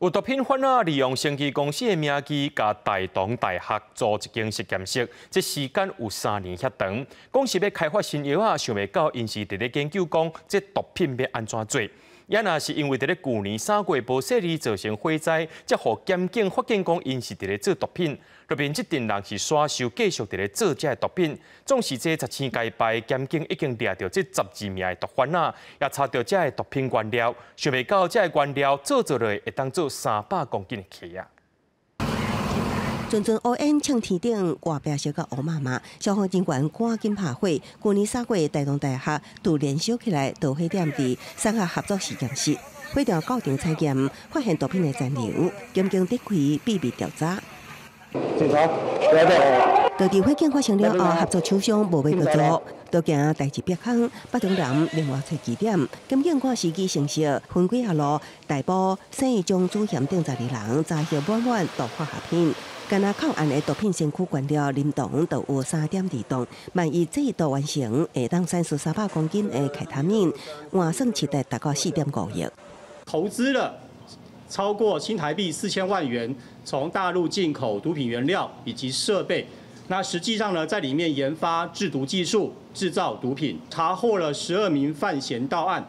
有毒品販仔利用生技公司的名義，共大同大學租一間實驗室，這時間有3年遐長。講是欲開發新藥仔，想袂到𪜶是佇咧研究講這毒品欲按怎做。也若是因為佇咧舊年3月無細膩造成火災，才予檢警發現講𪜶是佇咧做毒品。路邊這陣人是煞受繼續佇咧做這个毒品。總是這十星該拜，檢警已經掠著這12名的毒販仔，也查著這个毒品原料。想袂到這个原料做做落會當做300公斤的溪仔。陣陣烏煙衝天頂，掛白色佮烏麻麻，消防人員趕緊拍火。舊年3月，大同大學突然燒起來，導火點佇產學合作實驗室，火場到場採驗，發現毒品的殘留，檢警展開秘密調查。警察，就佇火警發生了後，合作廠商無欲閣做，都驚代誌煏空。北中南另外揣據點，檢警看時機成熟，分幾仔路逮捕姓張祖賢等12人，查獲滿滿毒化學品。干焦靠岸的毒品先驅原料林同就有3.2噸，萬一製毒完成，會當產出300公斤的開他命，換算市值達到4.5億。投資了超過新台幣4000萬元，從大陸進口毒品原料以及設備。那實際上呢，在裡面研發製毒技術，製造毒品，查獲了12名犯嫌到案。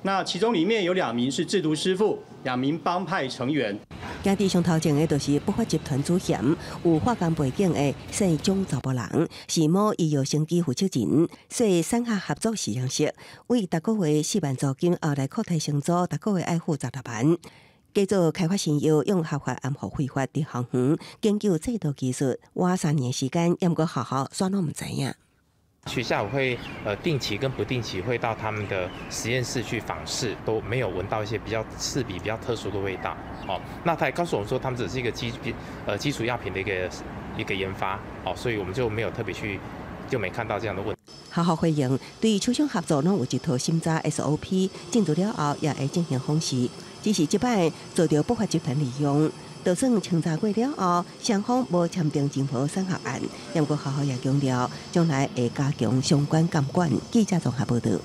那其中裡面有兩名是製毒師傅，兩名幫派成員。行佇上頭前的就是不法集團主嫌，有化工背景的姓張查埔人，是某醫藥生技負責人，說產學合作實驗室，為逐個月4萬租金，後來擴大承租，逐個月愛付16萬。繼續開發新藥，用合法掩護非法佇校園研究製毒技術，花3年時間，猶過學校煞攏毋知影。學校會定期跟不定期會到他們的實驗室去訪視，都沒有聞到一些比較刺鼻、比較特殊的味道。哦，那他也告訴我們說，他們只是一個基礎藥品的一個研發，哦，所以我們就沒有特別去，就沒看到這樣的問題。學校回應對廠商合作攏有一套審查 SOP，進入了後也會進行訪視，只是這擺遭著不法集團利用。就算清查過了後，雙方無簽訂任何產學案，不過學校也強調，將來會加強相關監管。記者綜合報道。